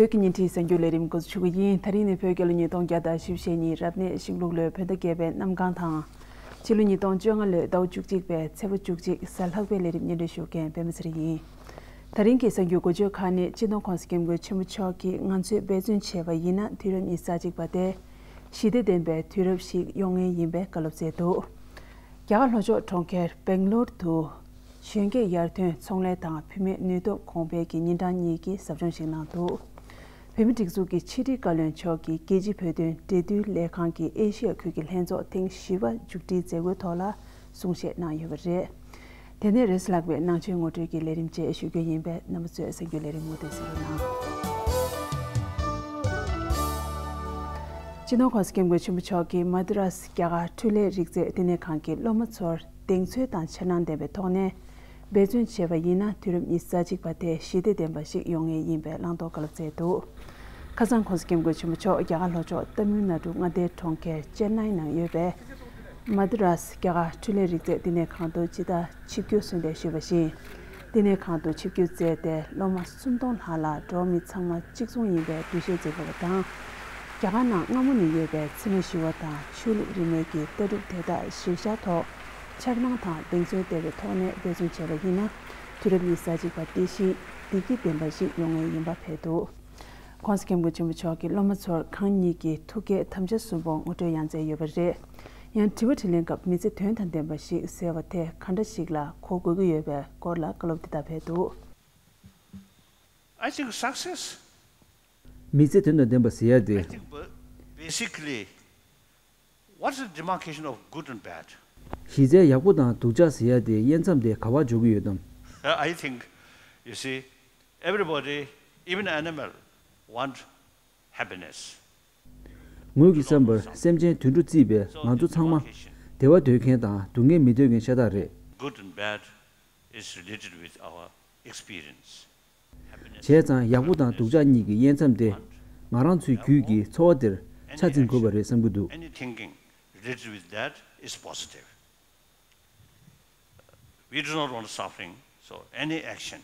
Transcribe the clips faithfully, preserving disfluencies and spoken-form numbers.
བོད་ཀྱི་ཉིན་བྲིས་གསར་འགྱུར་ལས་རིམ་འགོ་འཛུགས་ཞུ་གི་ཡིན། ད་རིང་ནི་བོད་རྒྱལ་ལོ་ཉིས་སྟོང་བརྒྱ་དང་བཞི་བཅུ་ཞེ་གཉིས་རབ་གནས་ཤིང་ལུག་ལོའི་བོད་ཟླ་བརྒྱད་པའི་གནམ་གང་དང་། ཕྱི་ལོ་ཉིས་སྟོང་བཅོ་ལྔ་ལོའི་ཟླ་བ་བཅུ་གཅིག་པའི་ཚེས་པ་བཅུ་གཅིག་གཟའ་ལྷག་པའི་ལས་རིམ་སྙན་སྒྲོན་ཞུ་མཁན་པད་མ་ཚེ་རིང་ཡིན། ད་རིང་གི་གསར་འགྱུར་འགོ་བརྗོད་ཁག་ནི། སྤྱི་ནོར་༸གོང་ས་༸སྐྱབས་མགོན་ཆེན་པོ་མཆོག་གིས་ང་ཚོས་འབད་བརྩོན་བྱས་པ་ཡིན་ན། དུས་རབས་ཉི་ཤུ་རྩ་གཅིག་པ་དེ་ཞི་བདེ་ལྡན་པའི་དུས་རབས་ཤིག་ཡོང་ངེས་ཡིན་པའི་བཀའ་སློབ་སྩལ་འདུག་རྒྱ་གར་ལྷོ་ཕྱོགས་གྲོང་ཁྱེར་སྦེང་ལོར་དུ། གཞོན་སྐྱེས་ཡར་ཐོན་ཚོང་ལས་དང་བུད་མེད་ནུས་སྟོབས་གོང་འཕེལ་གྱི་ཉིན་གྲངས་གཉིས་ཀྱི་ཟབ་སྦྱོང་ཞིག་གནང་འདུག་བོད་མིའི་སྒྲིག་འཛུགས་ཀྱི་ཕྱི་དྲིལ་བཀའ་བློན་མཆོག་གིས་རྒྱལ་སྤྱིའི་བོད་དོན་འབྲེལ་མཐུད་ལས་ཁང་གི་ཨེ་ཤི་ཡ་ཁུལ་གྱི་ལྷན་ཚོགས་ཐེངས་བཞི་པ་མཇུག་སྒྲིལ་མཛད་སྒོའི་ཐོག་ལ་གསུང་བཤད་གནང་ཡོད་པ་རེད། དེ་ནས་རེས་གཟའ་ལྷག་པའི་ནང་ཆེན་ངོ་སྤྲོད་ཀྱི་ལས་རིམ་བཅས་ཞུ་རྒྱུ་ཡིན་པས། རྣམ་པ་ཚོས་གསར་འགྱུར་ལས་རིམ་ངོ་སྤྲོད་གཟིགས་རོགས་གནང་། སྤྱི་ནོར་༸གོང་ས་༸སྐྱབས་མགོན་ཆེན་པོ་མཆོག་གིས་མ་དུ་རཱས་རྒྱ་གར་འཕྲུལ་ལས་རིག་རྩལ་བསྟི་གནས་ཁང་གི་སློབ་མ་ཚོར་གདེང་ཚོད་དང་འཆར་སྣང་ལྡན་པའི་ཐོག་ནས། འབད་བརྩོན་བྱས་པ་ཡིན་ན། དུས་རབས་ཉི་ཤུ་རྩ་གཅིག་པ་དེ་ཞི་བདེ་ལྡན་པ་ཞིག་ཡོང་ངེས་ཡིན་པའི་བླང་དོར་བཀའ་སློབ་སྩལ་འདུག་ཁ་སང་༸གོང་ས་༸སྐྱབས་མགོན་ཆེན་པོ་མཆོག་རྒྱ་གར་ལྷོ་ཕྱོགས་ཏ་མིལ་ནཱ་ཌུ་མངའ་སྡེའི་གྲོང་ཁྱེར་ཅེན་ནའི་ནང་ཡོད་པའི་མ་དུ་རཱས་རྒྱ་གར་འཕྲུལ་ལས་རིག་རྩལ་བསྟི་གནས་ཁང་དུ་སྤྱི་ཟླ་བཅུ་དགུ་གསོལ་འདེབས་ཞུས་པ་བཞིན། བསྟི་གནས་ཁང་དུ་ཆིབས་བསྒྱུར་མཛད་དེ། སློབ་མ་སུམ་སྟོང་ལྷག་ལ་འགྲོ་བ་མི་ཚང་མ་གཅིག་མཚུངས་ཡིན་པའི་འདུ་ཤེས་འཛིན་དགོས་པ་དང་། རྒྱ་གར་ནང་སྔ་མོ་ནས་ཡོད་པའི་ཚེ་སྨད་ཞི་བ་དང་ཆོས་ལུགས་རིས་མེད་ཀྱི་ལྟ་གྲུབ་དེ་དག་གཞིར་བཞག་ཐོག་འཆར་སྣང་དང་གདེང་ཚོད་ལྡན་པའི་ཐོག་ནས་འབད་བརྩོན་བྱས་པ་ཡིན་ན། དུས་རབས་ཉི་ཤུ་རྩ་གཅིག་པ་དེ་བཞིན་བདེ་སྐྱིད་ལྡན་པ་ཞིག་ཡོང་ངེས་ཡིན་པ་ཕེབས་འདུག ༸གོང་ས་༸སྐྱབས་མགོན་ཆེན་པོ་མཆོག་གིས་སློབ་མ་ཚོར་གང་ཉིད་ཀྱི་ཐུགས་བསྐྱེད་དམ་བཅའ་གསུམ་པོ་ངོ་སྤྲོད་ཡང་མཛད་ཡོད་པ་རེད། ཡང་དྲི་བ་དྲིས་ལན་སྐབས་མི་ཚེ་དོན་དང་ལྡན་པ་ཞིག་ཟེར་བ་དེ་ག་འདྲ་ཞིག་ལ་གོ་དགོས་ཀྱི་ཡོད་པའི་སྐོར་ལ་བཀའ་སློབ་འདི་ལྟར་ཕེབས་འདུག I think success, མི་ཚེ་དོན་དང་ལྡན་པ་ཟེར་ཡ་དེ། I think ba- basically, what's the demarcation of good and bad? གཞི་རྩའི་ཡག་པོ་དང་སྡུག་ཅག་ཟེར་ཡ་དེ་དབྱེ་མཚམས་དེ་ག་པར་འཇོག་གི་ཡོད་དམ། I think, you see, everybody, even animal, want happiness. ངོས་ཀྱི་བསམ་པར་སེམས་ཅན་དུད་འགྲོ་བརྩིས་པའི་ང་ཚོ་ཚང་མ་བདེ་བ་འདོད་མཁན་དང་སྡུག་བསྔལ་མི་འདོད་མཁན་ཤ་སྟག་རེད། Good and bad is related with our experience. བྱས་ཙང་ཡག་པོ་དང་སྡུག་ཅག་གཉིས་ཀྱི་དབྱེ་མཚམས་དེ་ང་རང་ཚོའི་རྒྱུད་ཀྱི་འཚོ་བ་འདིར་ཆ་འཛིན་དགོས་པ་རེད་བསམ་གྱི་འདུག Any thinking related with that is positive. We do not want suffering, so any action,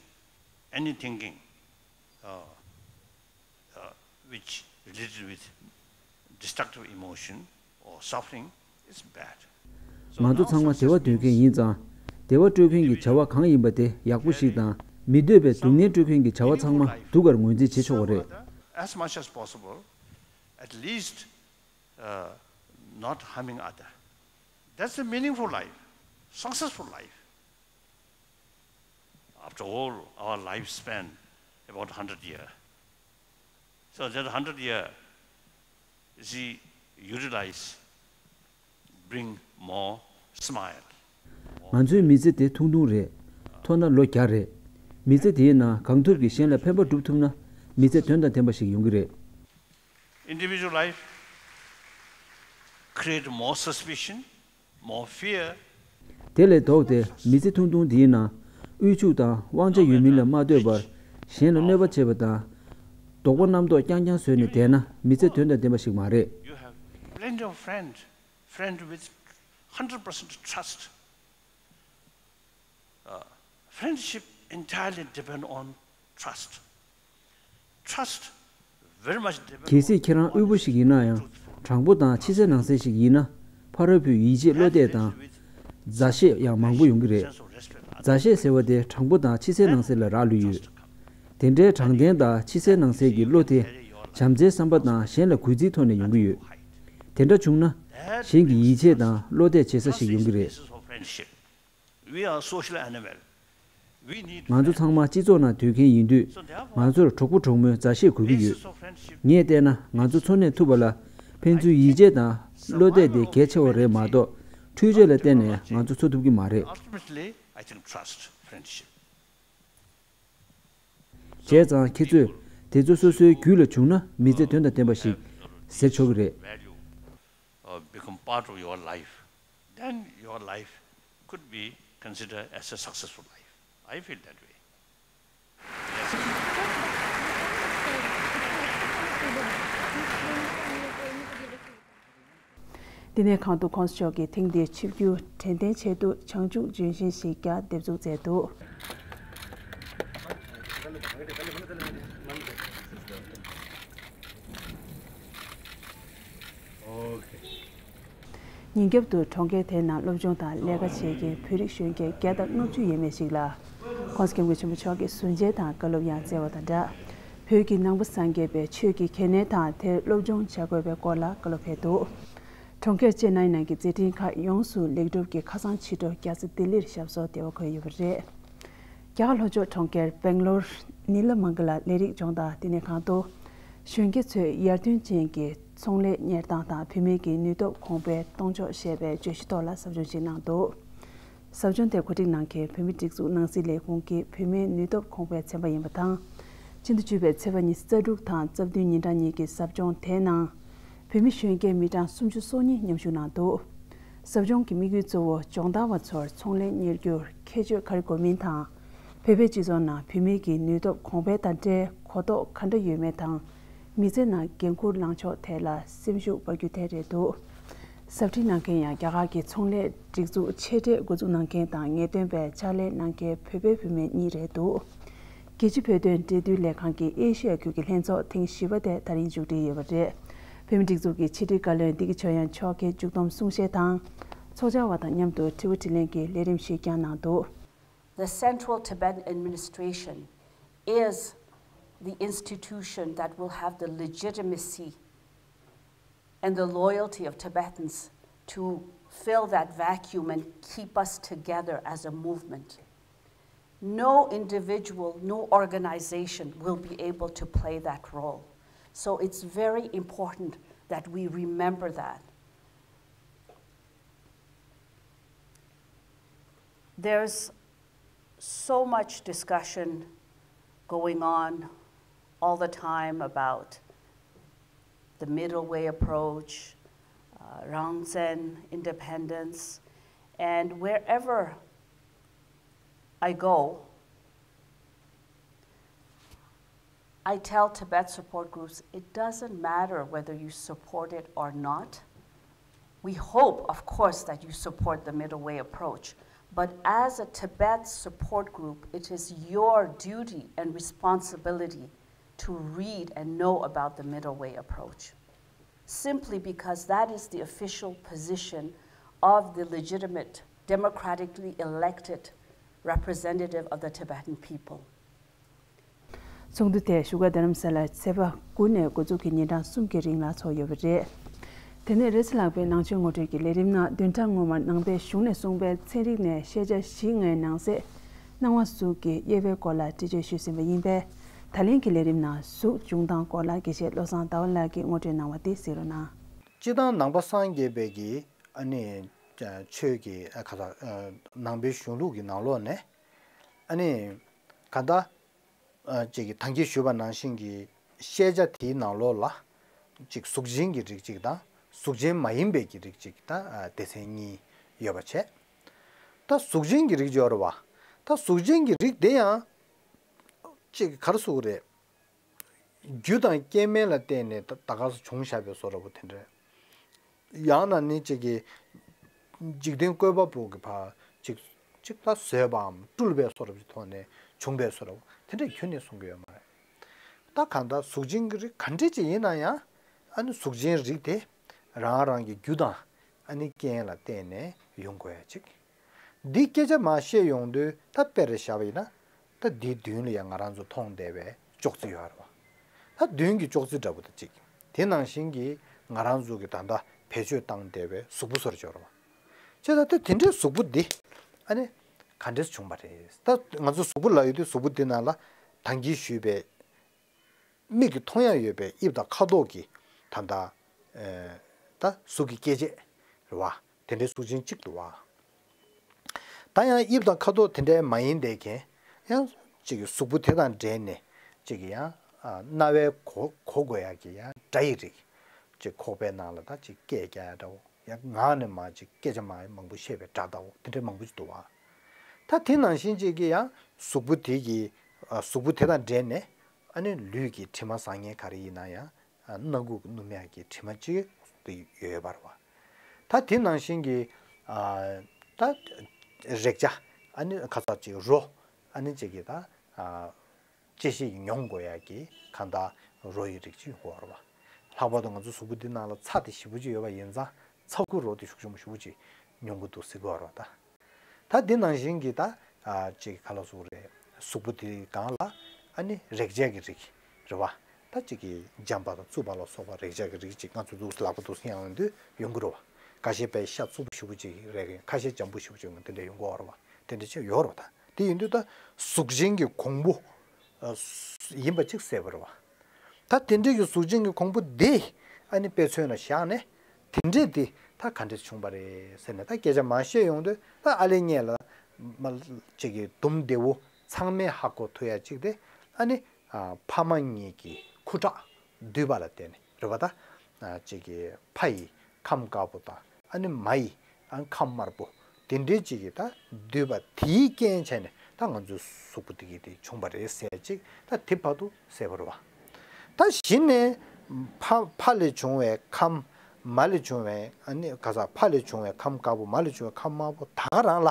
any thinking, uh, uh, which related with destructive emotion or suffering is bad. So ང་ཚོ་ཚང་མ་བདེ་བ་འདོད་མཁན་ཡིན་ཙང་། བདེ་བ་སྤྲོད་མཁན་གྱི་བྱ་བ་གང་ཡིན་པ་དེ་ཡག་པོ་ཞིག་དང་། མི་འདོད་པའི་སྡུག་བསྔལ་སྤྲོད་མཁན་གྱི་བྱ་བ་ཚང་མ་སྡུག་གར་ངོས་འཛིན་བྱེད་ཆོག་པ་རེད། As much as possible, at least, uh, not harming other. That's a meaningful life, successful life. After all, our lifespan about hundred year. So that hundred year, you see, utilize, bring more smile. ང་ཚོའི་མི་ཚེ་དེ་ཐུང་ཐུང་རེད། མཐོ་ན་ལོ་བརྒྱ་རེད། མི་ཚེ་དེའི་ནང་གང་ཐུབ་ཀྱིས་གཞན་ལ་ཕན་པ་སྒྲུབ་ཐུབ་ན། མི་ཚེ་དོན་དང་ལྡན་པ་ཞིག་ཡོང་གི་རེད། Individual life create more suspicion, more fear. དེ་ལས་ལྡོག་སྟེ་མི་ཚེ་ཐུང་ཐུང་འདིའི་ནང་དབུལ་ཕྱུག་དང་དབང་ཆ་ཡོད་མིན་ལ་མ་ལྟོས་པར་གཞན་ལ་གནོད་པ་བྱེད་པ་དང་། དོགས་པ་རྣམ་རྟོག་རྐྱང་རྐྱང་བཟོས་ནས་བསྡད་ན་མི་ཚེ་དོན་དང་ལྡན་པ་ཞིག་མ་རེད། You have plenty of friend, friend with hundred percent trust. Uh, friendship entirely depend on trust. Trust very much depend on གལ་སྲིད་ཁྱེད་རང་དབུལ་པོ་ཞིག་ཡིན་ན་ཡང་། དྲང་པོ་དང་ཕྱི་གསལ་ནང་གསལ་ཞིག་ཡིན་ན། ཕ་རོལ་པོའི་ཡིད་ཆེས་བློ་གཏད་དང་། མཛའ་བཤེས་ཡང་མང་པོ་ཡོང་གི་རེད། མཛའ་བཤེས་ཟེར་བ་དེ་དྲང་པོ་དང་ཕྱི་གསལ་ནང་གསལ་ལ་རག་ལུས་ཡོད། དེ་འདྲའི་དྲང་བདེན་དང་ཕྱི་གསལ་ནང་གསལ་གྱི་བློ་དེ། བྱམས་བརྩེའི་བསམ་པ་དང་གཞན་ལ་གུས་བརྩིའི་ཐོག་ནས་ཡོང་གི་ཡོད། དེ་འདྲ་བྱུང་ན། གཞན་གྱི་ཡིད་ཆེས་དང་བློ་གཏད་བྱེད་ས་ཞིག་ཡོང་གི་རེད། We are social animal. We need ང་ཚོ་ཚང་མ་སྤྱི་ཚོགས་ནང་སྡོད་མཁན་ཡིན་དུས། ང་ཚོར་གྲོགས་པོ་གྲོགས་མོའི་མཛའ་བཤེས་དགོས་ཀྱི་ཡོད། ངས་བལྟས་ན་ང་ཚོ་འཚོ་གནས་ཐུབ་པ་ལ་ཕན་ཚུན་ཡིད་ཆེས་དང་བློ་གཏད་དེ་གལ་ཆེ་བ་རེད་མ་གཏོགས། འཕྲུལ་ཆས་ལ་བརྟེན་ནས་ང་ཚོ་འཚོ་ཐུབ་ཀྱི་མ་རེད། Ultimately, I think trust, friendship. བྱས་ཙང་ཁྱེད་ཚོས་དེ་ཚོ་སོ་སོའི་རྒྱུད་ལ་བྱུང་ན་མི་ཚེ་དོན་དང་ལྡན་པ་ཞིག་ཟེར་ཆོག་གི་རེད། Value, uh, become part of your life, then your life could be considered as a successful life. I feel that way. བསྟི་གནས་ཁང་དུ་༸གོང་ས་མཆོག་གིས་ཐེངས་འདིའི་ཆིབས་བསྒྱུར་དྲན་རྟེན་ཆེད་དུ་བྱང་ཆུབ་ལྗོན་ཤིང་ཞིག་ཀྱང་འདེབས་འཛུགས་མཛད་འདུག་ཉིན་རྒྱབ་ཏུ་གྲོང་ཁྱེར་དེའི་ནང་སློབ་སྦྱོང་དང་ལས་ཀ་བྱེད་མཁན་བོད་རིགས་གཞོན་སྐྱེས་བརྒྱ་དང་ལྔ་བཅུ་ཡས་མས་ཤིག་ལ། ྋགོང་ས་ྋསྐྱབས་མགོན་ཆེན་པོ་མཆོག་གིས་གཟུར་མཇལ་དང་བཀའ་སློབ་ཡང་སྩལ་བ་དང་སྦྲགས། བོད་ཀྱི་ནང་པ་སངས་རྒྱས་པའི་ཆོས་ཀྱི་གལ་གནད་དང་དེར་སློབ་སྦྱོང་བྱ་དགོས་པའི་སྐོར་ལ་བཀའ་སློབ་ཕེབས་འདུག་གྲོང་ཁྱེར་ཅེ་ནའི་ནང་གི་མཛད་འཕྲིན་ཁག་ཡོངས་སུ་ལེགས་གྲུབ་ཀྱིས་ཁ་སང་ཕྱི་དྲོ་རྒྱལ་ས་ལྡི་ལིར་ཞབས་སོར་བདེ་བ་འཁོད་ཡོད་པ་རེད། རྒྱ་གར་ལྷོ་ཕྱོགས་གྲོང་ཁྱེར་སྦེང་ལོར་ནི་ལ་མང་གི་ལ་ལས་རིགས་ལྗོངས་དང་བསྟི་གནས་ཁང་དུ། གཞོན་སྐྱེས་ཚོས་ཡར་ཐོན་ཅན་གྱི་ཚོང་ལས་གཉེར་སྟངས་དང་བུད་མེད་ཀྱི་ནུས་སྟོབས་གོང་འཕེལ་གཏོང་ཕྱོགས་ཞེས་པའི་བརྗོད་གཞི་ཐོག་ལ་ཟབ་སྦྱོང་ཞིག་གནང་འདུག་ཟབ་སྦྱོང་དེ་གོ་སྒྲིག་གནང་མཁན་བོད་མིའི་སྒྲིག་འཛུགས་ནང་སྲིད་ལས་ཁུངས་ཀྱི་བུད་མེད་ནུས་སྟོབས་གོང་འཕེལ་ཚན་པ་ཡིན་པ་དང་། སྤྱི་ཟླ་བཅུ་པའི་ཚེས་པ་ཉི་ཤུ་རྩ་དྲུག་དང་རྩ་བདུན་ཉིན་གྲངས་གཉིས་ཀྱི་ཟབ་སྦྱོང་དེའི་ནང་། བོད་མི་གཞོན་སྐྱེས་མི་གྲངས་སུམ་ཅུ་སོ་གཉིས་མཉམ་ཞུགས་གནང་འདུག་ཟབ་སྦྱོང་གི་དམིགས་ཡུལ་གཙོ་བོ་སྦྱོང་བརྡར་བ་ཚོར་ཚོང་ལས་གཉེར་རྒྱུར་ཁྱད་ཆོས་ག་རེ་དགོས་མིན་དང་། བོད་པའི་སྤྱི་ཚོགས་ནང་བུད་མེད་ཀྱི་ནུས་སྟོབས་གོང་འཕེལ་དང་འབྲེལ་གོ་རྟོགས་ག་འདྲ་ཡོད་མེད་དང་། མི་ཚེ་ནང་འགན་འཁུར་ལངས་ཕྱོགས་ཐད་ལ་སེམས་ཤུགས་སྤར་རྒྱུ་དེ་རེད་འདུག་ཟབ་ཁྲིད་གནང་མཁན་ཡང་རྒྱ་གར་གྱི་ཚོང་ལས་སྒྲིག་འཛུགས་ཆེ་གྲས་འགོ་འཛུགས་གནང་མཁན་དང་ངེས་སྟོན་པའི་ཕྱག་ལས་གནང་མཁན་བོད་པའི་བུད་མེད་གཉིས་རེད་འདུག་རྒྱལ་སྤྱིའི་བོད་དོན་འབྲེལ་མཐུད་ལས་ཁང་གི་ཨེ་ཤི་ཡ་ཁུལ་གྱི་ལྷན་ཚོགས་ཐེངས་བཞི་པ་དེ་ད་རིང་མཇུག་སྒྲིལ་ཡོད་པ་རེད། བོད་མིའི་སྒྲིག་འཛུགས་ཀྱི་ཕྱི་དྲིལ་བཀའ་བློན་བདེ་སྐྱིད་ཆོས་དབྱངས་མཆོག་གིས་མཇུག་བསྡོམས་གསུང་བཤད་དང་། ཚོགས་བཅར་བ་དང་མཉམ་དུ་དྲི་བ་དྲིས་ལན་གྱི་ལས་རིམ་ཞིག་ཀྱང་གནང་འདུག The Central Tibetan Administration is the institution that will have the legitimacy and the loyalty of Tibetans to fill that vacuum and keep us together as a movement. No individual, no organization will be able to play that role. So it's very important that we remember that. There's so much discussion going on all the time about the middle way approach, uh, Rangzen independence, and wherever I go, I tell Tibet support groups, it doesn't matter whether you support it or not. We hope, of course, that you support the middle way approach. But as a Tibet support group, it is your duty and responsibility to read and know about the middle way approach, simply because that is the official position of the legitimate, democratically elected representative of the Tibetan people. ཚོགས་འདུ་དེ་བཞུགས་སྒར་རྡ་རམ་ས་ལར་ཚེས་པ་དགུ་ནས་འགོ་འཛུགས་ཀྱིས་ཉིན་གྲངས་གསུམ་གྱི་རིང་ལ་འཚོགས་ཡོད་པ་རེད། དེ་ནས་རེས་གཟའ་ལྷག་པའི་ནང་ཆོས་ངོ་སྤྲོད་ཀྱི་ལས་རིམ་ནང་བདུན་ཕྲག་སྔོན་མར་ནང་པའི་གཞུང་ནས་གསུངས་པའི་ཚན་རིག་ནས་ཤེས་བྱ་བཞི་ལྔའི་ནང་གསེས་སྣང་བ་གཟུགས་ཀྱི་དབྱེ་བའི་སྐོར་ལ་འགྲེལ་བརྗོད་ཞུས་ཟིན་པ་ཡིན་པས། ད་ལན་གྱི་ལས་རིམ་ནང་གཟུགས་འབྱུང་སྟངས་སྐོར་ལ་དགེ་བཤེས་བློ་བཟང་ཟླ་བ་ལགས་ཀྱིས་ངོ་སྤྲོད་གནང་བ་དེ་གཟིགས་རོགས་གནང་། སྤྱིར་བཏང་ནང་པ་སངས་རྒྱས་པའི་གི་ཨ་ནི་ཆོས་ཀྱི་ཨ་ག་ད་ནང་པའི་གཞུང་ལུགས་ཀྱི་ནང་ལོགས་ནས་ཨ་ནི་ག་ད། ཅིག་གིས་ད་གིན་ཞུས་པ་ནང་བཞིན་གྱི་ཤེས་བྱ་དེའི་ནང་ལོགས་ལ་ཅིག་གཟུགས་ཅན་གྱི་རིགས་གཅིག་དང་གཟུགས་ཅན་མ་ཡིན་པའི་གི་རིགས་གཅིག་ད་སྡེ་ཚན་གཉིས་ཡོད་པ་བྱས། ད་གཟུགས་ཅན་གྱི་རིགས་ཡོད་རེད་བ། ད་གཟུགས་ཅན་གྱི་རིགས་དེ་ཡང་ཅིག་ག་རེ་ཟེར་དགོས་རེད། རྒྱུ་དང་རྐྱེན་དམན་ལ་བརྟེན་ནས་ད་ད་ག་སེ་བྱུང་བཞག་པའི་བཟོ་འདྲ་པོ་དེ་འདྲ། ཡང་ན་ནི་གཅིག་གིས་འཇིག་རྟེན་བཀོད་པ་པོ་གི་ཕར་གཅིག་གཅིག་ལ་བཟོས་པའམ་སྤྲུལ་པའི་བཟོ་འདྲ་པོ་ཅིག་ཐོག་ནས་བྱུང་བའི་བཟོ་འདྲ་པོ་དེ་འདྲ་ཁྱོན་ནས་གསུང་གི་ཡོད་མ་རེད། ད་གང་ལྟར་གཟུགས་ཅན་གྱི་རིགས་ག་འདྲ་ཅིག་ཡིན་ན་ཡང་ཨ་ནི་གཟུགས་ཅན་རིགས་དེ་རང་རང་གི་རྒྱུ་དང་ཨ་ནི་རྐྱེན་ལ་བརྟེན་ནས་ཡོང་དགོས་ཡ་ཅིག་འདི་སྐད་ཆ་མར་བཤད་ཡོང་དུས་ད་དཔེར་བཞག་པ་ཡིན་ན། ད་འདིའི་མདུན་ལ་ཡང་ང་རང་ཚོ་མཐོང་བསྡད་པའི་ཅོག་ཙེ་ཡོད་རེད་བ། ད་མདུན་གྱི་ཅོག་ཙེ་འདྲ་པོ་དང་གཅིག་དེ་ནང་བཞིན་གྱི་ང་རང་ཚོ་གི་ད་ལྟ་བེད་སྤྱོད་བཏང་བསྡད་པའི་གཟུགས་པོ་བཟོ་འདྲ་ཅིག་ཡོད་རེད་བ། བྱས་ཙང་ད་དེ་འདྲའི་གཟུགས་པོ་འདི་ཨ་ནི་ག་འདྲས་བྱུང་བ་རེད། ད་ང་ཚོ་གཟུགས་པོ་ལབ་ཡོང་དུས་གཟུགས་པོ་འདི་ནང་ལ་ད་གིན་ཞུས་པའི་མིག་གིས་མཐོང་ཡ་ཡོད་པའི་དབྱིབས་དང་ཁ་དོག་གི་ད་ལྟ་ད་གཟུགས་ཀྱི་སྐྱེ་མཆེད་རེད་བ། དེ་འདྲའི་གཟུགས་ཅན་གཅིག་འདུག་བ། ད་ཡང་དབྱིབས་དང་ཁ་དོག་དེ་འདྲའི་མ་ཡིན་བསྡད་མཁན་ཡང་གཅིག་གི་གཟུགས་པོ་དེ་དང་འབྲེལ་ནས་གཅིག་གི་ཡང་རྣ་བས་གོ་གོ་དགོས་ཡག་གི་ཡང་སྒྲ་ཡི་རིགས་གཅིག་ཁོག་པའི་ནང་ལ་ད་གཅིག་སྐད་རྒྱག་ཡ་འདྲ་བོ་ཡང་ངག་ནས་མར་གཅིག་སྐད་ཆ་མར་མང་པོ་བཤད་པའི་སྒྲ་ལྟ་བུ་དེ་འདྲའི་མང་པོ་ཅིག་འདུག་བ། ད་དེ་ནང་བཞིན་གཅིག་གི་ཡང་གཟུགས་པོ་དེ་གི་གཟུགས་པོ་དེ་དང་འབྲེལ་ནས་ཨ་ནི་ལུས་ཀྱི་དྲི་མ་བཟང་ངན་ག་རེ་ཡིན་ན་ཡང་། སྣ་ཁུག་སྣུམ་ཡག་གི་དྲི་མ་གཅིག་ཏུ་ཡོད་པ་རེད་བ། ད་དེ་ནང་བཞིན་གྱི་ད་རེག་བྱ་ཨ་ནི་ཁ་ཚ་གཅིག་རོ་ཨ་ནི་གཅིག་གི་ད་ཅི་ཞིག་མྱོང་དགོས་ཡག་གི་གང་ལྟར་རོ་ཡི་རིགས་གཅིག་ཡོད་རེད་བ། ལྷག་པར་དུ་ང་ཚོ་གཟུགས་པོ་འདི་ནང་ལ་ཚྭ་དེ་ཞེ་པོ་ཅིག་ཡོད་པ་ཡིན་ཙང་ ཚ་ཁུ་རོ་དེ་ཤུགས་ཆེན་པོ་ཞེ་པོ་ཅིག་མྱོང་གི་འདུག་ཟེར་གྱི་ཡོད་རེད་པ། ད་ད་འདི་ནང་བཞིན་གྱི་ད་ཨ་ཅིག་ག་ལ་ཟེར་དགོས་རེད། གཟུགས་པོ་དེའི་སྒང་ལ་ཨ་ནི་རེག་བྱ་གི་རིགས་རེད་པ། ད་ཅིག་གི་འཇམ་པ་དང་རྩུབ་པ་ལ་སོགས་པ་རེག་བྱ་གི་རིགས་ཅིག་ང་ཚོ་འདུག་ལག་པ་འདུག་གཡས་གཡོན་དུ་ཡོང་གི་རེད་པ། ཁ་ཤས་དཔེ་ཤ་རྩུབ་པོ་ཞེ་པོ་ཅིག་རེག་གི། ཁ་ཤས་འཇམ་པོ་ཞེ་པོ་ཅིག་ཡོང་གི། དེ་འདྲ་ཡོང་གི་ཡོད་རེད་པ། དེ་འདྲ་ཅིག་ཡོད་རེད་པ། ད་དེ་ཡིན་དུས་ད་གཟུགས་ཅན་གྱི་གོང་བུ་ཨ་ཡིན་པ་ཅིག་གསལ་པོ་རེད་པ། ད་དེ་འདྲའི་གི་གཟུགས་ཅན་གྱི་གོང་བུ་དེ་ཨ་ནི་དཔེ་མཚོན་ལ་བཞག་ནས། དེ་འདྲས་དེ་ད་ག་འདྲས་བྱུང་བ་རེད་ཟེར་ནས་ད་སྐད་ཆ་མར་བཤད་ཡོང་དུས། ད་ཨ་ལེ་ཉེ་ལ་མ་ཅིག་གི་དུམ་བདེ་བོ་ཚང་མས་ཧ་གོ་ཐུབ་ཡ་ཅིག་དེ་ཨ་ནི་ཨ་ཕ་མ་གཉིས་ཀྱི་ཁུ་ཁྲག་འདུས་པ་ལ་བརྟེན་ནས་རེད་པ། ད་ཨ་ཅིག་གི་ཕ་ཡི་ཁམས་དཀར་པོ་དང་ཨ་ནི་མ་ཡི་ཨ་ཁམས་དམར་པོ་དེ་འདྲའི་ཅིག་གི་ད་འདུས་པ་དེའི་རྐྱེན་བྱས་ནས་ད་ང་ཚོའི་གཟུགས་པོ་དེ་གི་དེ་བྱུང་བ་རེད་ཟེར་ཅིག་ད་དེ་བར་དུ་གསལ་པོ་རེད་པ། ད་གཞི་ནས་ཕ་ཕ་ལས་བྱུང་བའི་ཁམས། མ་ལས་བྱུང་བའི་ཨ་ནི་ག་ས་ཕ་ལས་བྱུང་བའི་ཁམས་དཀར་པོ། མ་ལས་བྱུང་བའི་ཁམས་དམར་པོ་ད་ག་རང་ལ་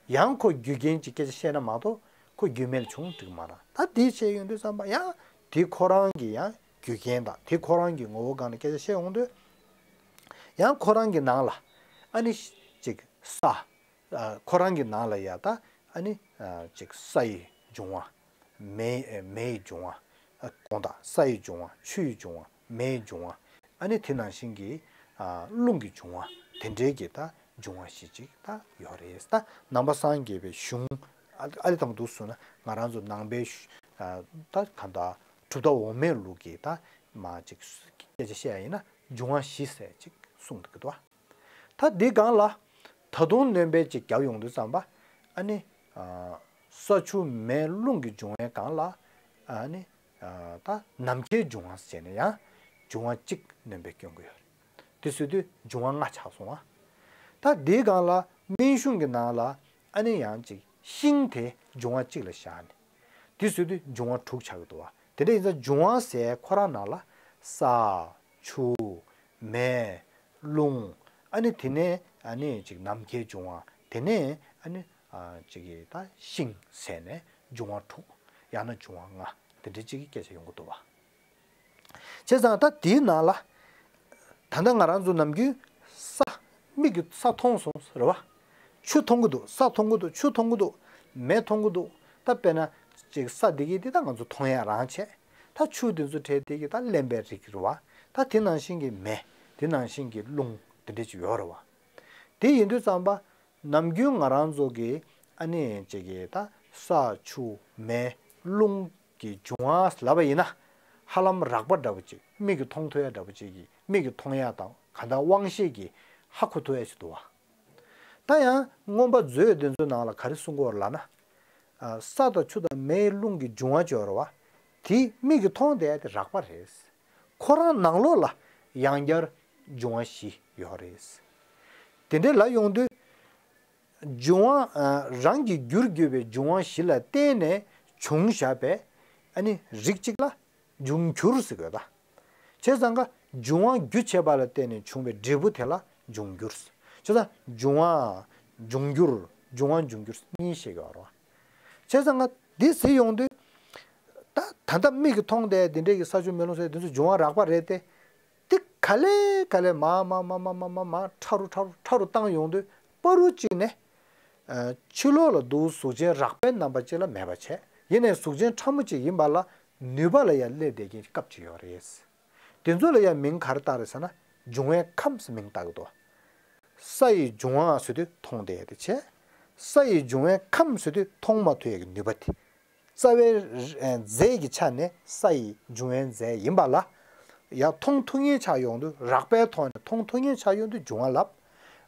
ཡང་ཁོ་རྒྱུ་རྐྱེན་གྱི་སྐད་ཆ་བཤད་ན་མ་གཏོགས་ཁོ་རྒྱུ་མེད་ལ་བྱུང་འགྲིག་མ་རེད། ད་དེ་བྱས་ཡོང་དུས་ཙམ་པ་ཡང་དེ་ཁོ་རང་གི་ཡང་རྒྱུ་རྐྱེན་དང་དེ་ཁོ་རང་གི་ངོ་བོ་སྒང་ནས་སྐད་ཆ་བཤད་ཡོང་དུས། ཡང་ཁོ་རང་གི་ནང་ལ་ཨ་ནི་ཅིག་ས་ཨ་ཁོ་རང་གི་ནང་ལ་ཡ་ད་ཨ་ནི་ཨ་ཅིག་ས་ཡི་འབྱུང་བ། མེ་མེ་ཡི་འབྱུང་བ། ཨ་དགོངས་དག་ས་ཡི་འབྱུང་བ། ཆུ་ཡི་འབྱུང་བ། མེ་ཡི་འབྱུང་བ། ཨ་ནི་དེ་ནང་བཞིན་གྱི་ཨ་རླུང་གི་འབྱུང་བ། དེ་འདྲའི་གི་ད་འབྱུང་བ་བཞི་ཅིག་ད་ཡོད་རེད། ད་ནང་པ་སངས་རྒྱས་པའི་གཞུང་ཨ་ཨ་ལེ་དང་འདུག་སོང་ན་ང་རང་ཚོ་ནང་པའི་གཞུ་ཨ་ད་གང་ལྟར་གྲུབ་མཐའ་འོག་མའི་ལུགས་ཀྱི་ད་མ་ཅིག་སྐད་ཆ་བཤད་ཡ་ཡིན་ན་འབྱུང་བ་བཞི་ཟེར་ཅིག་གསུངས་འདུག་གི་འདུག་པ། ད་འདི་སྒང་ལ་ད་དུང་སྣོན་པ་ཅིག་བརྒྱབ་ཡོང་དུས་ཙམ་པ། ཨ་ནི་ཨ་ས་ཆུ་མེ་རླུང་གི་འབྱུང་བའི་སྒང་ལ་ཨ་ནི་ཨ་ད་ནམ་མཁའི་འབྱུང་བ་ཟེར་ནས་ཡང་འབྱུང་བ་གཅིག་སྣོན་པ་སྐྱོན་གྱི་ཡོད་རེད། དེ་བཟོ་དུས་འབྱུང་བ་ལྔ་ཆགས་སོང་བ། ད་འདིའི་སྒང་ལ་སྨན་གཞུང་གི་ནང་ལ་ཨ་ནི་ཡང་ཅིག་ཤིང་དེ་འབྱུང་བ་གཅིག་ལ་བཞག་ནས། དེ་བཟོ་དུས་འབྱུང་བ་དྲུག་ཆགས་ཀྱི་འདུག་པ། དེ་འདྲ་ཡིན་ཙང་འབྱུང་བ་ཟེར་ཁོ་རང་ནང་ལ་ས། ཆུ། མེ། རླུང་། ཨ་ནི་དེ་ནས་ཨ་ནི་ཅིག་ནམ་མཁའི་འབྱུང་བ། དེ་ནས་ཨ་ནི་ཨ་ཅིག་གི་ད་ཤིང་ཟེར་ནས་འབྱུང་བ་དྲུག། ཡང་ན་འབྱུང་བ་ལྔ། དེ་འདྲ་ཅིག་གི་སྐད་ཆ་ཡོང་གི་འདུག་པ། བྱས་ཙང་ད་དེའི་ནང་ལ། ད་ལྟ་ང་རང་ཚོ་ནམ་རྒྱུན་ས། མིག་གིས་ས་མཐོང་སོང་རེད་པ། ཆུ་མཐོང་གི་འདུག་ས་མཐོང་གི་འདུག་ཆུ་མཐོང་གི་འདུག་མེ་མཐོང་གི་འདུག་ད་དཔེར་ན་ཅིག་ས་འདི་གི་འདི་ད་ང་ཚོ་མཐོང་ཡ་རང་བྱས། ད་ཆུ་འདི་ཚོ་བྲལ་འདི་གི་ད་རླན་པའི་རིགས་རེད་པ། ད་དེ་ནང་བཞིན་གྱི་མེ། དེ་ནང་བཞིན་གྱི་རླུང་དེ་འདྲ་ཅིག་ཡོད་རེད་པ། དེ་ཡིན་དུས་ཙམ་པ། ནམ་རྒྱུན་ང་རང་ཚོ་གི་ཨ་ནི་ཅིག་གི་ད་ས་ཆུ་མེ་རླུང་གི་འབྱུང་བ་ལབ་པ་ཡིན་ན། ཧ་ལམ་རགས་པ་འདྲ་པོ་ཅིག་མིག་གིས་མཐོང་ཐུབ་ཡ་འདྲ་པོ་ཅིག་གི་མིག་གིས་མཐོང་ཡ་དང་གང་ལྟར་དབང་ཤེས་ཀྱིས་ཧ་གོ་ཐུབ་ཡ་ཞིག་འདུག་པ། ད་ཡང་མངོན་པ་མཛོད་དེ་ཚོའི་ནང་ལ་ག་རེ་གསུང་གི་ཡོད་རེད་ལབ་ན། ཨ་ས་དང་ཆུ་དང་མེ་རླུང་གི་འབྱུང་བ་ཅིག་ཡོད་རེད་པ། དེ་མིག་གིས་མཐོང་བསྡད་ཡ་དེ་རགས་པ་རེད། ཁོ་རང་ནང་ལོགས་ལ་ཡང་བསྐྱར་འབྱུང་བ་བཞི་ཡོད་རེད། དེ་འདྲའི་ལབ་ཡོང་དུས། འབྱུང་བ་ཨ་རང་གི་རྒྱུར་གྱུར་པའི་འབྱུང་བ་བཞི་ལ་བརྟེན་ནས་བྱུང་བཞག་པའི་ཨ་ནི་རིགས་གཅིག་ལ་འབྱུང་འགྱུར་ཟེར་དགོས་ད། བྱས་ཙང་ཀ་འབྱུང་བ་རྒྱུ་བྱས་པ་ལ་བརྟེན་ནས་བྱུང་བའི་འབྲས་བུ་དེ་ལ་འབྱུང་འགྱུར་ཟེར། བྱས་ཙང་འབྱུང་བ་འབྱུང་འགྱུར་འབྱུང་བ་འབྱུང་འགྱུར་གཉིས་བཤད་ཀྱི་ཡོད་རེད་པ། བྱས་ཙང་ཀ་འདི་ཟེར་ཡོང་དུས། ད་ད་ལྟ་མིག་གིས་མཐོང་བསྡད་དེ་འདྲའི་གི་ས་ཆུ་མེ་རླུང་ཟེར་དེ་ཚོ་འབྱུང་བ་རགས་པ་རེད་དེ། དེ་ག་ལེ་ག་ལེ་མར་མར་མར་ཕྲ་རུ་ཕྲ་རུ་ཕྲ་རུ་བཏང་ཡོང་དུས་བར་དུ་གཅིག་ནས། ཨ་ཕྱི་ལོགས་ལ་འདུག་གཟུགས་ཅན་རགས་པའི་རྣམ་པ་གཅིག་ལ་མེད་པ་བྱས། ཡིན་ནའི་གཟུགས་ཅན་ཕྲ་མོ་གཅིག་ཡིན་པ་ལ་ནུས་པ་ལ་ཡང་སླེབས་བསྡད་མཁན་གྱི་སྐབས་ཅིག་ཡོད་རེད། དེ་ཚོ་ལ་ཡང་མིང་ག་རེ་བཏགས་རེད་ཟེར་ན་འབྱུང་བའི་ཁམས་ཟེར་མིང་བཏགས་ཀྱི་འདུག་ས་ཡི་འབྱུང་བ་ཟེར་དུས་མཐོང་བསྡད་ཡ་དེ་བྱས། ས་ཡི་འབྱུང་བའི་ཁམས་ཟེར་དུས་མཐོང་མ་ཐུབ་ཡ་གི་ནུས་པ་དེ། རྩ་བའི་རྫས་ཀྱི་ཆ་ནས་ས་ཡི་འབྱུང་བའི་རྫས་ཡིན་པ་ལ། ཡང་མཐོང་ཐུབ་མཁན་ཆགས་ཡོང་དུས་རགས་པའི་ཐོག་ནས་མཐོང་ཐུབ་མཁན་ཆགས་ཡོང་དུས་འབྱུང་བ་ལབ།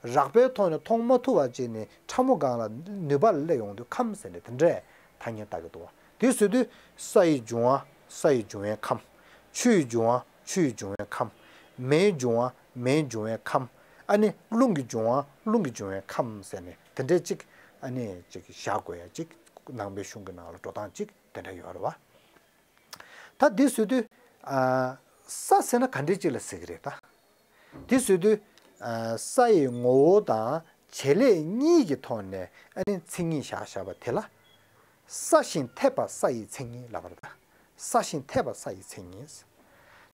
རགས་པའི་ཐོག་ནས་མཐོང་མ་ཐུབ་པ་བྱས་ནས་ཕྲ་མོ་སྒང་ལ་ནུས་པ་ལ་སླེབས་ཡོང་དུས་ཁམས་ཟེར་ནས་དེ་འདྲའི་ཐ་སྙད་བཏགས་ཀྱི་འདུག་པ། དེ་ཟེར་དུས་ས་ཡི་འབྱུང་བ་ས་ཡི་འབྱུང་བའི་ཁམས། ཆུ་ཡི་འབྱུང་བ་ཆུ་ཡི་འབྱུང་བའི་ཁམས། མེའི་འབྱུང་བ་མེའི་འབྱུང་བའི་ཁམས། ཨ་ནི་རླུང་གི་འབྱུང་བ་རླུང་གི་འབྱུང་བའི་ཁམས་ཟེར་ནས་དེ་འདྲའི་གཅིག་ཨ་ནི་གཅིག་བཞག་དགོས་ཡ་གཅིག་ནང་པའི་གཞུང་གི་ནང་ལ་འགྲོ་སྟངས་གཅིག་དེ་འདྲ་ཡོད་རེད་པ། ད་འདི་ཟེར་དུས། ཨ་ས་ཟེར་ན་ག་འདྲའི་གཅིག་ལ་ཟེར་གི་རེད་ད། འདི་ཟེར་དུས། ཨ་ས་ཡི་ངོ་བོ་དང་བྱེད་ལས་གཉིས་ཀྱི་ཐོག་ནས་ཨ་ནི་མཚན་ཉིད་བཞག་བཞག་པ་དེ་ལ། སྲ་ཞིང་འཐད་པ་ས་ཡི་མཚན་ཉིད་ལབ་པ་རེད་ད། སྲ་ཞིང་འཐད་པ་ས་ཡི་མཚན་ཉིད།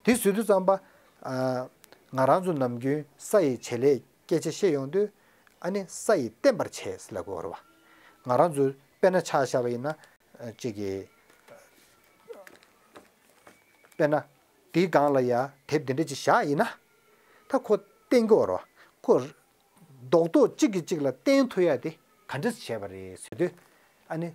འདི་ཟེར་དུས་ཙམ་པ། ཨ་ ང་རང་ཚོ་ནམ་རྒྱུན་ས་ཡི་བྱེད་ལས་སྐད་ཆ་བཤད་ཡོང་དུས། ཨ་ནི་ས་ཡིས་བརྟེན་པར་བྱས་ལབ་དགོས་རེད་བ། ང་རང་ཚོ་དཔེར་ན་ཆ་བཞག་པ་ཡིན་ན། ཅིག་གི། དཔེར་ན། དེའི་སྒང་ལ་ཡ་དེབ་འདི་འདྲ་ཅིག་བཞག་ཡིན་ན། ད་ཁོ་བརྟེན་དགོས་རེད་བ། ཁོ། རྡོག་རྡོག་གཅིག་གིས་གཅིག་ལ་བརྟེན་ཐུབ་ཡ་དེ་ག་འདྲས་བྱས་པ་རེད་ཟེར་དུས། ཨ་ནི།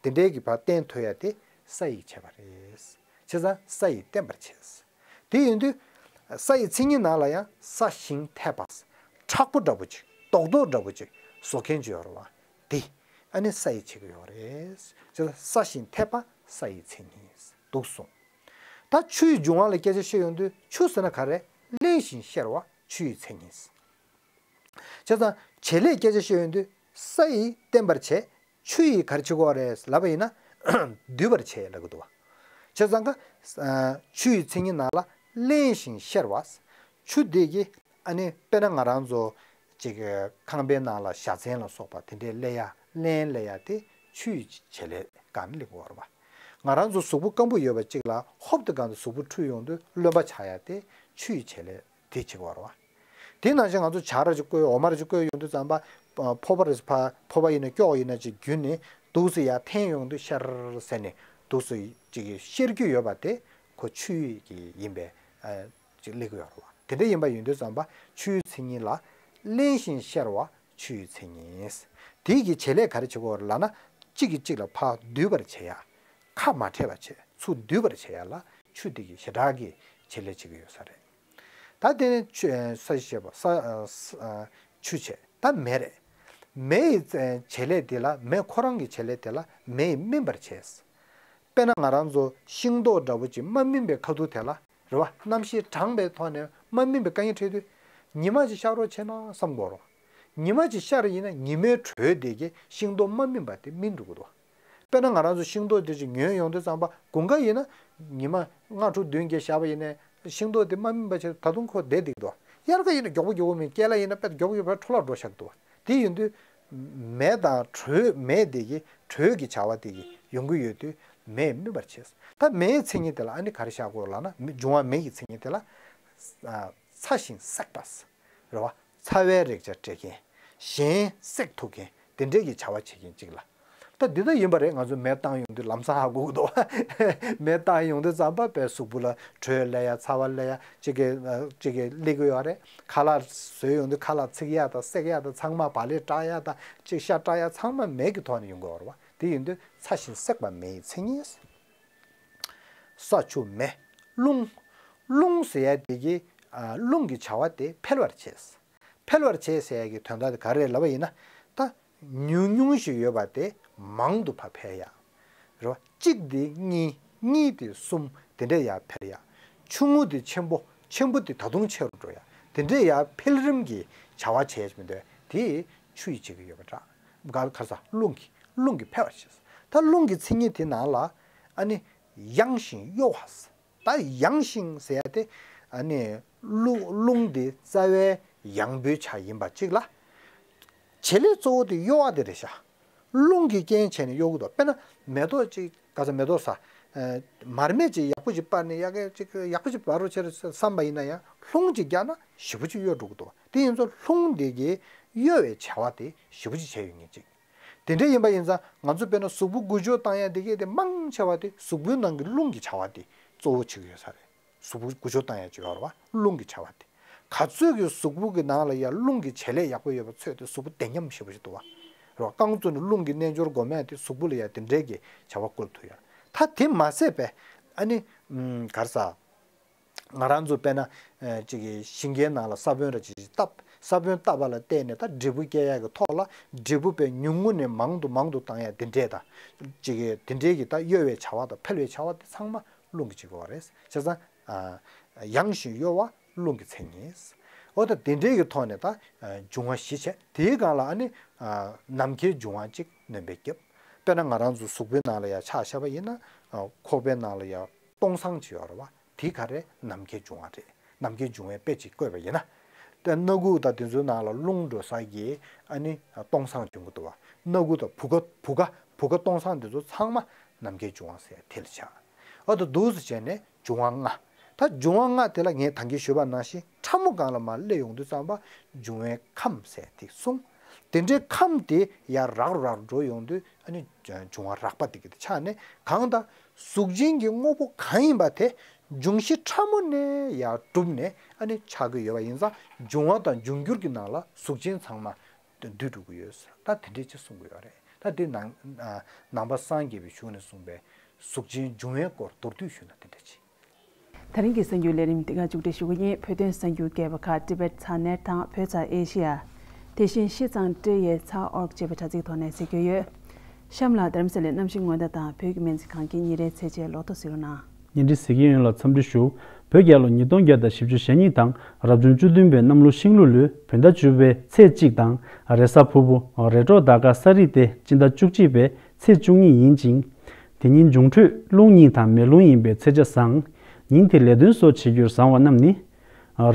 དེ་འདྲའི་གི་བར་བརྟེན་ཐུབ་ཡ་དེ་ས་ཡིས་བྱས་པ་རེད། བྱས་ཙང་ས་ཡིས་བརྟེན་པར་བྱས། དེ་ཡིན་དུས། ས་ཡི་མཚན་ཉིད་ནང་ལ་ཡང་ས་ཞིང་འཐད་པ། མཁྲེགས་པོ་འདྲ་པོ་ཅིག་རྡོག་རྡོག་འདྲ་པོ་ཅིག་བཟོ་མཁན་ཅིག་ཡོད་རེད་བ། དེ། ཨ་ནི་ས་ཡིས་བྱེད་ཀྱི་ཡོད་རེད། བྱས་ཙང་ས་ཞིང་འཐད་པ་ས་ཡི་མཚན་ཉིད་འདུག་གསུངས། ད་ཆུ་ཡི་འབྱུང་བ་ལ་སྐད་ཆ་བཤད་ཡོང་དུས་ཆུ་ཟེར་ན་ག་རེ། བརླན་ཞིང་གཤེར་བ་ཆུ་ཡི་མཚན་ཉིད། བྱས་ཙང་བྱེད་ལས་སྐད་ཆ་བཤད་ཡོང་དུས་ས་ཡིས་བརྟེན་པར་བྱས། ཆུ་ཡིས་ག་རེ་བྱེད་ཀྱི་ཡོད་རེད་ལབ་པ་ཡིན་ན། སྡུད་པར་བྱེད་ལབ་ཀྱི་འདུག་བ། བྱས་ཙང་ཀ་ཆུ་ཡི་མཚན་ཉིད་ནང་ལ་བརླན་ཞིང་གཤེར་བ། ཆུ་དེ་གི། ཨ་ནི་དཔེར་ན་ང་རང་ཚོ་ཅིག་ཁང་པའི་ནང་ལ་བཞའ་ཚན་ལ་སོགས་པ་དེ་འདྲའི་སླེབས་ཡ་བརླན་སླེབས་ཡ་དེ་ཆུ་ཡི་བྱེད་ལས་སྒང་ནས་སླེབས་ཀྱི་ཡོད་རེད་བ། ང་རང་ཚོ་གཟུགས་པོ་སྐམ་པོ་ཡོད་པ་ཅིག་ལ་ཧོབ་ཏེ་སྒང་དུ་གཟུགས་པོ་འཁྲུད་ཡོང་དུས་རློན་པ་ཆགས་ཡ་དེ་ཆུ་ཡི་བྱེད་ལས་དེ་བྱེད་ཀྱི་ཡོད་རེད་བ། དེ་ནང་བཞིན་ང་ཚོ་ཇ་ར་ཅིག་བསྐོལ། འོ་མ་ར་ཅིག་བསྐོལ་ཡོང་དུས་ཙམ་པ། ཕོར་པ་རེ་ཕར་ཕོར་པ་ཡིན་ན་ཀྱོག་ཡིན་ན་ཅིག་བརྒྱུད་ནས་འདུག་སེ་ཡར་འཐེན་ཡོང་དུས་ཤར་ཟེར་ནས་འདུག་སེ་ཅིག་གཤེར་རྒྱུ་ཡོད་པ་དེ་ཁོ་ཆུ་ཡི་ཡིན་པས་ཅིག་སླེབས་ཀྱི་ཡོད་རེད་བ། དེ་འདྲ་ཡིན་པ་ཡིན་དུས་ཙམ་པ་ཆུའི་མཚན་ཉིད་ལ་བརླན་ཞིང་གཤེར་བ་ཆུ་ཡི་མཚན་ཉིད། དེ་གི་བྱེད་ལས་ག་རེ་བྱེད་ཀྱི་ཡོད་རེད་ལབ་ན། གཅིག་གིས་གཅིག་ལ་ཕར་སྡུད་པར་བྱེད་ཡ། ཁ་མ་འཕྲད་པ་བྱེད། ཚུར་སྡུད་པར་བྱེད་ཡ་ལ་ཆུ་དེ་གིས་ཞེ་དྲག་གི་བྱེད་ལས་བྱེད་ཀྱི་ཡོད་ས་རེད། ད་དེ་ནས་ཆུ་ས་ཞེས་པ་ས་ཆུ་བྱས། ད་མེ་རེད། མེ་ཡི་བྱེད་ལས་དེ་ལ། མེ་ཁོ་རང་གི་བྱེད་ལས་དེ་ལ་མེ་ཡིས་སྨིན་པར་བྱས། དཔེར་ན་ང་རང་ཚོ་ཤིང་ཏོག་འདྲ་པོ་ཅིག་མ་སྨིན་པའི་ཁ་ཐུག་དེ་ལ་རེད་བ། གནམ་གཤིས་གྲང་བའི་ཐོག་ནས་མ་སྨིན་པའི་དཀའ་ངལ་འཕྲད་དུས། ཉི་མ་ཅིག་ཤར་རོགས་བྱས་ན་བསམ་དགོས་རེད། ཉི་མ་ཅིག་ཤར་ཡིན་ན་ཉི་མའི་དྲོད་དེ་གིས་ཤིང་ཏོག་མ་སྨིན་པ་དེ་སྨིན་འགྲོ་གི་འདུག་དཔེར་ན་ང་རང་ཚོ་ཤིང་ཏོག་དེ་ཅིག་ཉོས་ཡོང་དུས་ཙམ་པ་དགུན་ཁ་ཡིན་ན་ཉི་མ་ལྔ་དྲུག་བདུན་བརྒྱབ་བཞག་པ་ཡིན་ནའི་ཤིང་ཏོག་དེ་མ་སྨིན་པ་བྱས་ད་དུང་ཁོ་བསྡད་བསྡད་ཀྱི་འདུག་དབྱར་ཁ་ཡིན་ན་མགྱོགས་པོ་མགྱོགས་པོ་སྨིན། དཀྱིལ་ལ་ཡིན་ན་དཔེ་མགྱོགས་པོ་མགྱོགས་པོ་འཕྲོ་བརླག་འགྲོ་བཞག་གི་འདུག་དེ་ཡིན་དུས་མེ་དང་དྲོད། མེ་དེ་གིས་དྲོད་ཀྱི་བྱ་བ་དེ་གིས་ཡོང་གི་ཡོད་དུས་མེས་སྨིན་པར་བྱས། ད་མེའི་མཚན་ཉིད་དེ་ལ་ཨ་ནི་ག་རེ་བཞག་དགོས་ལབ་ན། མེ་འབྱུང་བ་མེ་ཡི་མཚན་ཉིད་དེ་ལ་ཚ་ཞིང་སྲེག་པ། རེད་བ། ཚ་བའི་རེག་བྱ་སྤྲད་མཁན། གཞན་སྲེག་ཐུབ་མཁན་དེ་འདྲའི་གི་བྱ་བ་བྱེད་མཁན་ཅིག་ལ། ད་འདི་ལྟར་ཡིན་པ་རེད། ང་ཚོ་མེ་བཏང་ཡོང་དུས་ལམ་སང་ཧ་གོ་གི་འདུག་མེ་བཏང་ཡོང་དུས་ཙམ་པ་དཔེ་གཟུགས་པོ་ལ་དྲོད་སླེབས་ཡ། ཚ་བ་སླེབས་ཡ་ཅིག་གི་ཅིག་གི་སླེབས་ཀྱི་ཡོད་རེད། ཁ་ལག་བཟོས་ཡོང་དུས་ཁ་ལག་ཚིག་ཡ་དང་སྲེག་ཡ་དང་ཚང་མ་བག་ལེབ་བཀྲག་ཡ་དང་ཅིག་ཤ་བཀྲག་ཡ་ཚང་མ་མེ་གི་ཐོག་ནས་ཡོང་གི་ཡོད་རེད་བ། དེ་ཡིན་དུས་ཚ་ཞིང་སྲེག་པ་མེ་ཡི་མཚན་ཉིད། ས་ཆུ་མེ། རླུང་། རླུང་ཟེར་ཡ་དེ་གི་ཨ་རླུང་གི་བྱ་བ་དེ་འཕེལ་བར་བྱེད། འཕེལ་བར་བྱེད་ཟེར་ཡ་གི་དོན་དག་དེ་ག་རེ་རེད་ལབ་པ་ཡིན་ན། ད་ཉུང་ཉུང་ཞིག་ཡོད་པ་དེ་མང་དུ་ཕར་འཕེལ་ཡ། རེད་བ། གཅིག་དེ་གཉིས། གཉིས་དེ་གསུམ། དེ་འདྲས་ཡར་འཕེལ་ཡ། ཆུང་ངུ་དེ་ཆེན་པོ། ཆེན་པོ་དེ་ད་དུང་ཆེ་རུ་འགྲོ་ཡ། དེ་འདྲས་ཡར་འཕེལ་རིམ་གྱི་བྱ་བ་བྱས་མི་འདུག་དེ་ཆུ་ཡིས་བྱེད་ཀྱི་ཡོད་པ་འདྲ། ག་ག་ས། རླུང་གིས། རླུང་གིས་འཕེལ་བར་བྱེད། ད་རླུང་གི་མཚན་ཉིད་དེ་ནང་ལ་ཨ་ནི་ཡང་ཞིང་གཡོ་བ། ད་ཡང་ཞིང་ཟེར་ཡ་དེ་ཨ་ནི་རླུ་རླུང་དེ་རྩ་བའི་ཡང་འབོད་བྱ་ཡིན་པ་གཅིག་ལ། བྱེད་ལས་གཙོ་བོ་དེ་གཡོ་བ་དེ་རེད་ཤག་རླུང་གི་རྐྱེན་བྱས་ནས་གཡོ་གི་འདུག་དཔེར་ན་མེ་ཏོག་ཅིག་ག་ས། མེ་ཏོག་ས། ཨ་མར་མེ་ཅིག་ཡག་པོ་ཅིག་སྤར་ནས་ཡ་གི་ཅིག་ཡག་པོ་ཅིག་འབར་རོགས་བྱས་བསམ་པ་ཡིན་ན་ཡང་རླུང་ཅིག་བརྒྱབ་ན་ཞེ་པོ་ཅིག་གཡོ་འགྲོ་གི་འདུག་དེ་ཡིན་ཙང་རླུང་དེ་གིས་གཡོ་བའི་བྱ་བ་དེ་ཞེ་པོ་ཅིག་བྱས་ཡོད་ངེས་ཅིག་དེ་འདྲ་ཡིན་པ་ཡིན་ཙང་ང་ཚོ་དཔེར་ན་གཟུགས་པོ་འགུལ་སྐྱོད་བཏང་ཡ་དེ་གས་དེ་མང་ཆེ་བ་དེ་གཟུགས་པོའི་ནང་གི་རླུང་གི་བྱ་བ་དེ་གཙོ་བོ་བྱེད་ཀྱི་ཡོད་ས་རེད། གཟུགས་པོ་འགུལ་སྐྱོད་བཏང་ཡ་ཅིག་ཡོད་རེད་བ། རླུང་གི་བྱ་བ་དེ། ག་ཚོད་ཀྱི་གཟུགས་པོ་གི་ནང་ལ་ཡ་རླུང་གི་བྱེད་ལས་ཡག་པོ་ཡོད་པ་ཚོད་དེ་གཟུགས་པོ་བདེ་ཉམས་ཞེ་པོ་ཞིག་འདུག་བ། རེད་བ། རྐང་བཙུགས་ནས་རླུང་གི་རྣལ་འབྱོར་སྒོམ་ཡ་དེ་གཟུགས་པོ་ལ་ཡ་དེ་འདྲའི་གི་བྱ་བ་བཀོལ་ཐུབ་ཡ། ད་དེ་མ་ཟད་པས་ཨ་ནི་ག་རེ་ཟ། ང་རང་ཚོ་དཔེར་ན་ཨ་ཅིག་གི་ཞིང་ཁའི་ནང་ལ་ས་བོན་ར་ཅིག་ཅིག་བཏབ། ས་བོན་བཏབ་པ་ལ་བརྟེན་ནས་ད་འབྲས་བུ་སྐྱེ་ཡག་གི་ཐོག་ལ་འབྲས་བུ་དཔེ་ཉུང་ངུ་ནས་མང་དུ་མང་དུ་བཏང་ཡ་དེ་འདྲས་དང་། ཅིག་གི་དེ་འདྲས་ཀྱི་ད་གཡོ་བའི་བྱ་བ་དང་འཕེལ་བའི་བྱ་བ་དེ་ཚང་མ་རླུང་གིས་བྱེད་ཀྱི་ཡོད་རེད། བྱས་ཙང་ཨ་ཡང་ཞིང་གཡོ་བ་རླུང་གི་མཚན་ཉིད། འོ་ད་དེ་འདྲས་ཀྱི་ཐོག་ནས་ད་ཨ་འབྱུང་བ་བཞི་བྱས། དེའི་སྒང་ལ་ཨ་ནི་ཨ་ནམ་མཁའི་འབྱུང་བ་གཅིག་སྣོན་པའི་སྐབས། དཔེར་ན་ང་རང་ཚོ་གཟུགས་པོའི་ནང་ལ་ཡ་ཆ་བཞག་པ་ཡིན་ན་ཨ་ཁོག་པའི་ནང་ལ་ཡ་སྟོང་སང་ཅིག་ཡོད་རེད་བ། དེ་ག་རེ། ནམ་མཁའི་འབྱུང་བ་རེད། ནམ་མཁའི་འབྱུང་བའི་དཔེ་ཅིག་བཀོད་པ་ཡིན་ན། ད་སྣ་ཁུག་དང་དེ་ཚོའི་ནང་ལ་རླུང་འགྲོ་ས་གི་ཨ་ནི་སྟོང་སང་བྱུང་གི་འདུག་བ། སྣ་ཁུག་དང་བུ་ག་བུ་ག་བུ་ག་སྟོང་སང་དེ་ཚོ་ཚང་མ་ནམ་མཁའི་འབྱུང་བ་ཟེར་དེ་ལ་ཆགས། ཨ་ད་འདུག་སེ་བྱས་ནས་འབྱུང་བ་ལྔ། ད་འབྱུང་བ་ལྔ་དེ་ལ་ངས་ད་གིན་ཞུས་པ་ནང་བཞིན་ཕྲ་མོ་སྒང་ལ་མར་སླེབས་ཡོང་དུས་ཙམ་པ་འབྱུང་བའི་ཁམས་ཟེར་དེ་གསུངས། དེ་འདྲའི་ཁམས་དེ་ཡར་རགས་རུ་རགས་རུ་འགྲོ་ཡོང་དུས་ཨ་ནི་འབྱུང་བ་རགས་པ་དེ་གི་དེ་ཆགས་ནས། གང་ལྟར་གཟུགས་ཅན་གྱི་དངོས་པོ་གང་ཡིན་པ་དེ་འབྱུང་བཞི་ཕྲ་མོ་ནས་ཡར་གྲུབ་ནས་ཨ་ནི་ཆགས་ཀྱི་ཡོད་པ་ཡིན་ཙང་། འབྱུང་བ་དང་འབྱུང་འགྱུར་གྱི་ནང་ལ་གཟུགས་ཅན་ཚང་མ་འདུས་འགྲོ་གི་ཡོད་ཟེར། ད་དེ་འདྲས་ཅིག་གསུང་གི་ཡོད་རེད། ད་དེ་ནང་ནང་པ་སངས་རྒྱས་པའི་གཞུང་ནས་གསུངས་པའི་གཟུགས་ཅན་འབྱུང་བའི་སྐོར་མདོར་བསྡུས་ཞུས་ན་དེ་འདྲས་ཅིག་དེ་རིང་གི་གསར་འགྱུར་ལས་རིམ་འདི་ག་མཇུག་སྒྲིལ་ཞུ་གི་ཡིན། བོད་དོན་གསར་འགྱུར་སྐད་པ་ཁག་Tibet Channel དང་བོད་ཚ་ཨེ་ཤི་ཡ། དེ་བཞིན་ཤིས་ཙང་ཏྲེ་ཡེ་ཚ་ཨོར་ཅེས་པའི་དྲ་ཚིགས་ཐོག་ནས་གསན་རྒྱུ་ཡོད། གཤམ་ལ་རྡ་རམ་ས་ལའི་གནམ་གཤིས་སྔོན་བརྡ་དང་བོད་ཀྱི་སྨན་རྩིས་ཁང་གི་ཉིན་རེའི་ཚེས་ཆའི་ལོ་ཐོ་གཟིགས་རོགས་གནང་། བརྙན་འཕྲིན་གཟིགས་མཁན་ཡོངས་ལ་འཚམས་འདྲི་ཞུ། བོད་རྒྱལ་ལོ་ཉིས་སྟོང་བརྒྱ་དང་བཞི་བཅུ་ཞེ་གཉིས་དང་རབ་བྱུང་བཅུ་བདུན་པའི་གནམ་ལོ་ཤིང་ལུག་ལོའི་བོད་ཟླ་བཅུ་པའི་ཚེས་གཅིག་དང་། རེས་གཟའ་ཕུར་བུ་རེས་གྲོགས་ཟླ་སྐར་ས་རིས་ཏེ་སྤྱི་ཟླ་བཅུ་གཅིག་པའི་ཚེས་བཅུ་གཉིས་ཡིན་ཅིང་། དེ་ཉིན་འབྱུང་འཕྲོད་རླུང་ཉིན་དང་མེ་རླུང་ཡིན་པའི་ཚེས་ཆ་བཟང་། ཉིན་དེ་ལས་དོན་སོགས་བྱེད་རྒྱུར་བཟང་བ་རྣམས་ནི།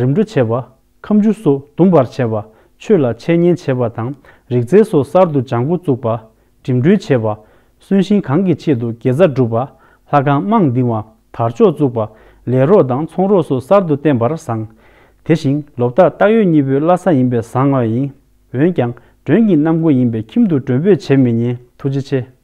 རིམ་གྲོ་བྱེད་པ། ཁ་མཆུ་སོགས་བརྡུང་བར་བྱེད་པ། ཆོས་ལ་འཆད་ཉན་བྱེད་པ་དང་། རིག་རྩལ་སོགས་གསར་དུ་སྦྱང་འགོ་བཙུགས་པ། འགྲིམ་འགྲུལ་བྱེད་པ། གསོན་གཤིན་གང་གི་ཆེད་དུ་དགེ་རྩ་སྒྲུབ་པ། ལྷ་ཁང་རྨང་འདིང་བ། དར་ལྕོག་བཙུགས་པ། ལས་རོགས་དང་ཚོང་རོགས་སོགས་གསར་དུ་བསྟེན་པར་བཟང་། དེ་བཞིན་ལོ་རྟགས་སྟག་ཡོས་གཉིས་པོའི་བླ་གཟའ་ཡིན་པས་བཟང་བ་ཡིན། འོན་ཀྱང་མགྲོན་གྱི་གནམ་སྒོ་ཡིན་པས་ཁྱིམ་དུ་མགྲོན་འབོད་བྱེད་མི་ཉན། ཐུགས་རྗེ་ཆེ།